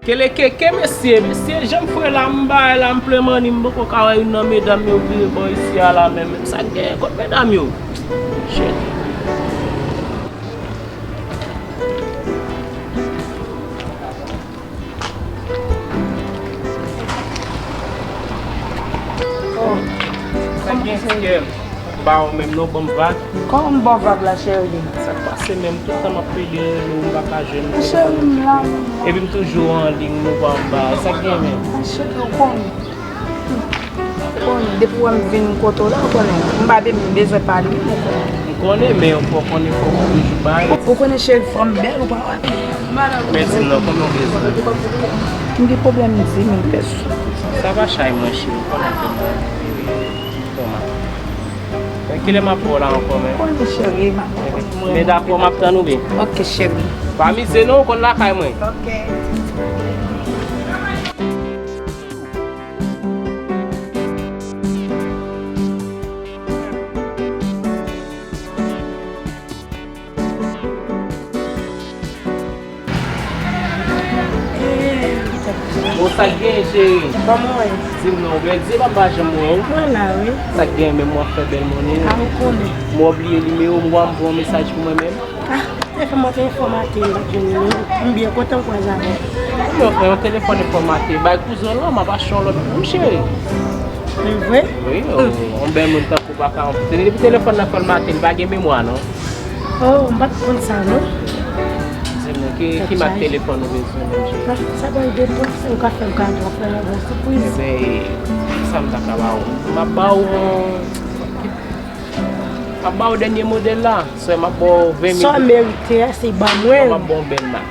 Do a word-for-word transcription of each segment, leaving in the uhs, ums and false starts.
Kelekeke, mesye, mesye, jan m fre la, m bay la, m plen manni, m poko ka wè youn nan medam yo vire bò isi a la menm. Sa k genyen kot medam yo? Shit. Sa gen, cheri? M pa wè w menm non, ban m vag. Kòman m ba w vag la, cheri? Sa k pase menm? Tout tan m ap pede rele w, m pa ka jwenn ou. Cheri, m la menm. Epi m toujou an liy, m ouvè anba. Sa k gen menm? Cheri, ou konnen. Ou konnen, depi w wè m vin kote w la, ou konnen. M pa de-, m bezwen pale, ou konnen. M konnen, men fò w konnen, fò w toujou bay. Ou konnen, cheri, fanm bèl, ou pa wè. Men di m non, konbyen w bezwen? M gen pwoblèm di mil pèso. Sa pa chay mwen, cheri, ou konnen ke mwen tèlman. Men kilè m ap wè w la ankò menm? Konnen cheri, m ap wè mwen. Men dakò, m ap tann ou byen. Ok, cheri. Pa mize non, ou konn lakay mwen. Ok. Bon, sa k genyen, cheri? Kòman w ye? Di m non, ou byen di, m pa janm wè w. Mwen la, wi. Sa k genyen menm, w ap fè bèl monnen? A, ou konnen. Mwen bliye nimewo, m wè m voye yon mesaj pou mwen menm. A, te fè mwen te enfòmate, m pa t jwenn nimewo. M byen kontan m kwaze avè w. Mwen fè yon telefòn enfòmate, bay kouzen w lan, m ap achte yon lòt pou ou, cheri. Se vre? Wi, yon bèl moun tankou Ou pa ka anpoutre li. Depi telefòn nan fòmate, li pa gen memwa, non. Oh, m pa t konn sa, non. Di m non, ki, ki mak telefòn ou bezwen menm, cheri? Sa pral depanse, ou ka fè m kado, ou fè m yon bon sipriz. Ebyen, sa m ta ka ba ou? M ap ba ou, m ap ba ou dènye modèl la. Sè, m ap ba w ven mil. Sa w merite a, se ban mwen. M ap ba w bèl la.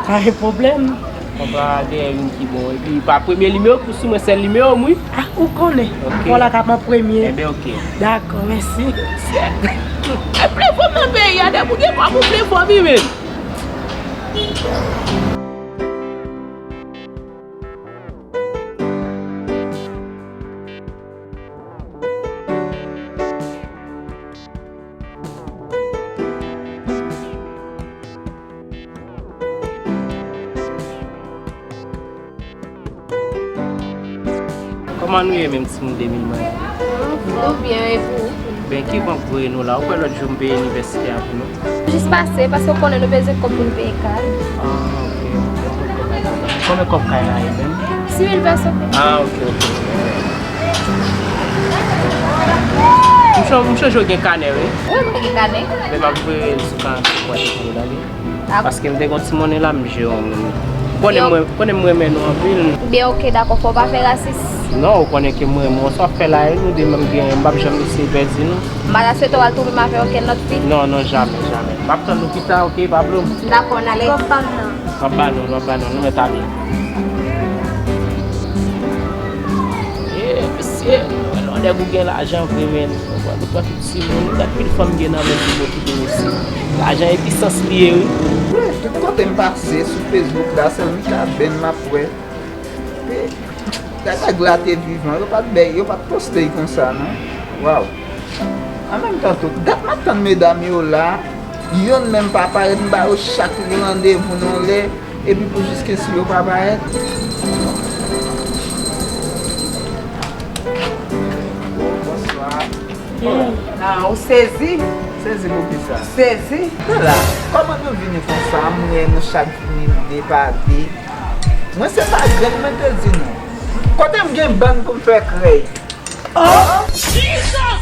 Pa gen pwoblèm. Konpa genyen youn ki bon. Epi pa premye nimewo ki sou mwen, sèl nimewo m, wi. A, ou konnen. Ok. Bon, la ka pran premye. Enben, ok. Dakò, mèsi. E plen fanm nan peyi a, depi w gen kòb ou plen fanmi, men. Kòman nou ye menm, timoun de mil mwen? Nou byen, e pou ou? Ben, ki bank voye nou la? Ou kwè lòt jou m peye inivèsite a pou nou? Jis pase, paske w konnen nou bezwen kòb pou n peye kay. Ah, ok. Konbyen kòb kay la ye menm? Sis mil pèso. Ah, ok, ok. M cho-, m chonje w gen kanè, wi. Wi, mwen gen kanè. Men m ap voye l sou kanè pou w tande. Paske m te gen yon ti monnen la, m jere yon moun. Konnen mwen, konnen m renmen nou anpil. Byen, ok, dakò, fò w pa fè rasis. Non, ou konnen ke m renmen w. Sa w ap fè la, e nou de menm gen, m p ap janm eseye pèdi nou. M pa ta swete w al twouve m avèk okenn lòt fi. Non, non, jamè, jamè. M ap tann nou pita, ok, Pablo? Dakò, n ale. Kòb pa m nan. M ap ba nou, m ap ba nou, nou mèt ale. E, mesye, lè w nèg ou gen lajan vre, men. Ou pran tout timoun, gad pil fanm gen nan men pou yo kite mesye. Lajan e pisans li ye, wi. Wi, tout kote m pase, sou Facebook la, sèl Mikaben m ap wè. Epi, gad nèg la te vivan, yo pa t bèy, yo pa t poste l konsa, non. Waw. An menm tan tou, dat m ap tann medam yo la, youn menm pa parèt, m ba yo chak randevou nan lè, epi pou jiskesi yo pa parèt. Bonswa. Ah, ou sezi? Sezi pou kisa? Sezi? Kòman nou vini konsa? M wè nou chak vini de pa de. Mwen se pa grenn mwen te di nou. Kote m gen bann pou m fè krèy? Oh! Jesus!